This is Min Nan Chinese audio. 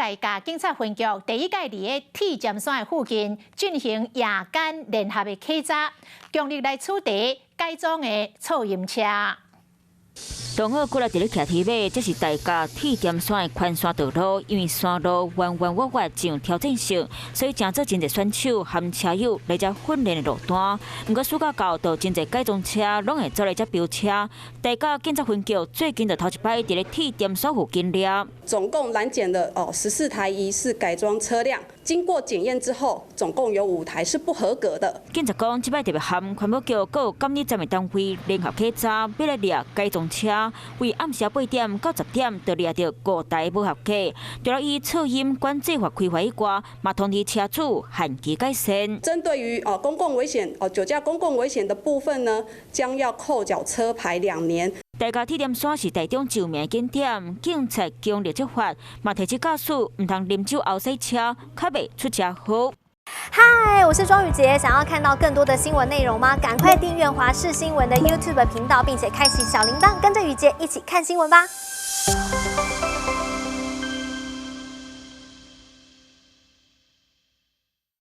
大甲警察分局第一擺佇咧鐵尖山的附近進行夜間聯合的稽查，強力來取締改裝的噪音車。同學過來佇咧騎鐵馬，這是大甲鐵尖山的寬山道路，因為山路彎彎彎彎，真有挑戰性，所以成做真濟選手和車友來遮訓練的路單。毋過暑假到，就真濟改裝車攏會走來遮飆車。大甲警察分局最近就頭一擺佇咧鐵尖山附近掠，總共攔檢了14台疑似改裝車輛，經過檢驗之後，總共有5台是不合格的。警察講，這擺特別和環保局閣有監理站的單位聯合稽查，欲來掠改裝車。為暗時8點到10點，就掠著五台無合格。除了以噪音管制法開罰以外，嘛通知車主限期改善。針對於公共危險酒駕公共危險的部分呢，將要扣繳車牌2年。大甲鐵尖山是台中著名景點，警察強力執法，嘛提醒駕駛毋通啉酒後駛車，較袂出車禍。嗨，我是莊宇傑，想要看到更多的新聞內容嗎？趕快訂閱華視新聞的 YouTube 頻道，並且開啟小鈴鐺，跟着宇傑一起看新聞吧。